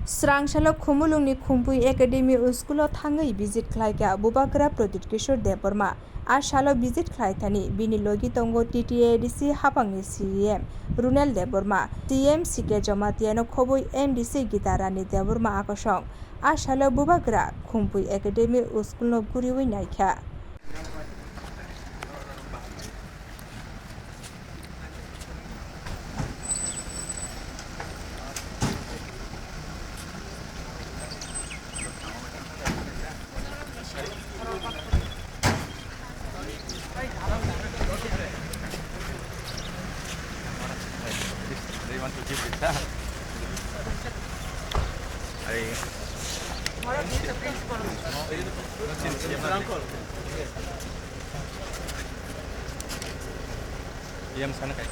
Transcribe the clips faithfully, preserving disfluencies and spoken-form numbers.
Srang salo Khumulwngni Khumpui Academy School-o thangwi visit khlaikha Bubagra Pradyut Kishore Debbarma. A salo visit khlaithani bini logi tongo T T A D C haphangni C E M Runel Debbarma, C M C K Jamatia-no khobwi M D C Gita Rani Debbarma akosong. A salo Bubagra Khumpui Academy School-no guriwi naikha. Yang sana kai.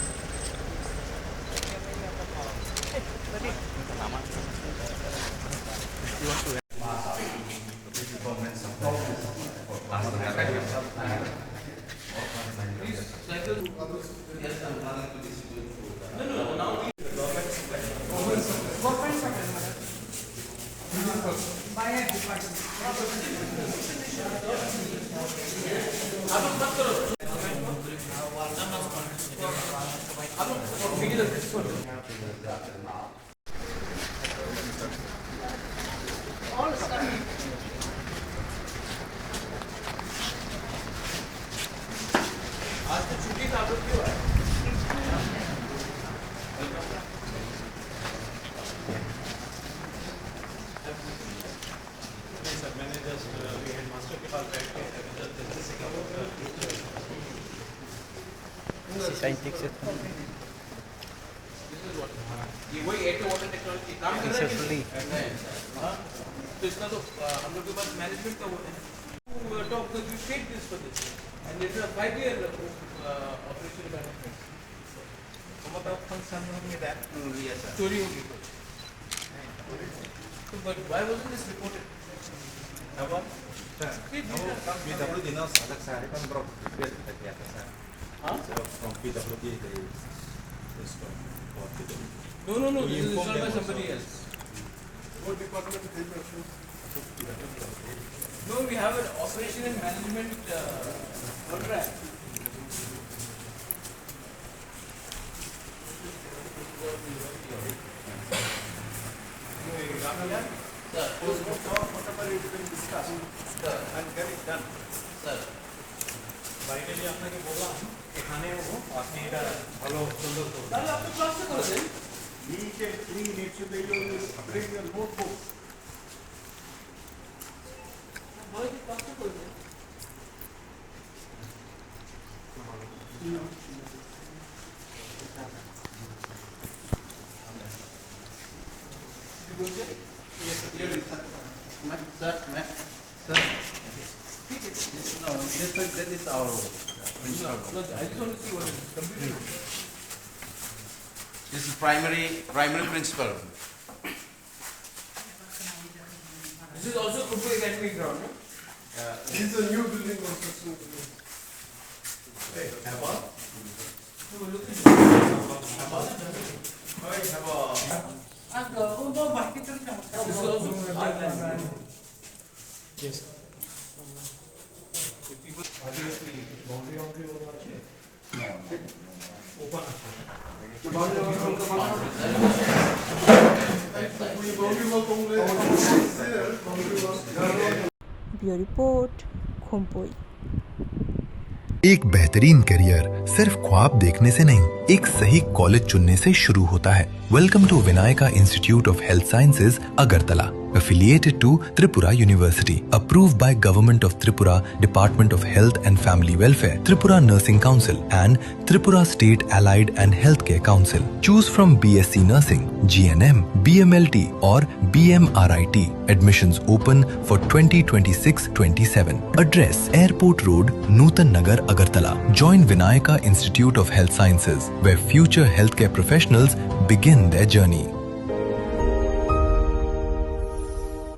This is what, ये वही air to water technology काम कर रहा है कि नहीं? नहीं, sir। हाँ? तो इसका तो, अ, हम लोग के पास management का वो है। We talk that we take this for this। And this is a five year, uh, operation management। तो मतलब फंक्शन में दैट। हम्म, यस, सर। चोरी होगी तो। तो but why wasn't this reported? अब, सर, ये अब पीडब्ल्यूडी ना अलग से है, पर ब्रो, रिपेयर किया था, sir. Huh? From P W D, they installed for P W D. No, no, no, this is installed by somebody else. What department is it? No, we have an operation and management, uh, contract. Sir, whatever it will discuss and get it done. Sir, বাইরে যে আপনাকে বললাম, এখানেও আপনি এটা ভালো সুন্দর করবেন। তাহলে আপনি ক্লাসে করে দেন। Neat and clean, it should be your, bring your notebooks. ভালো যে ক্লাসে করে দেন। Sir, ma'am, sir, no, this is, that is our principal. No, I just want to see what is completely. This is primary, primary principal. This is also Khumpui Academy ground, no? Yeah, this is a new building construction. Hey, Heba? No, look at this. Heba? Hey, Heba. This is also Khumpui Academy. Yes, sir. Bureau Report, Khumpui. एक बेहतरीन करियर सिर्फ ख्वाब देखने से नहीं, एक सही कॉलेज चुनने से शुरू होता है। Welcome to Vinayaka Institute of Health Sciences, Agartala, affiliated to Tripura University, approved by Government of Tripura, Department of Health and Family Welfare, Tripura Nursing Council, and Tripura State Allied and Healthcare Council. Choose from B S C Nursing, G N M, B M L T, or B M R I T. Admissions open for twenty twenty-six twenty-seven. Address: Airport Road, Nutan Nagar, Agartala. Join Vinayaka Institute of Health Sciences, where future healthcare professionals begin their journey.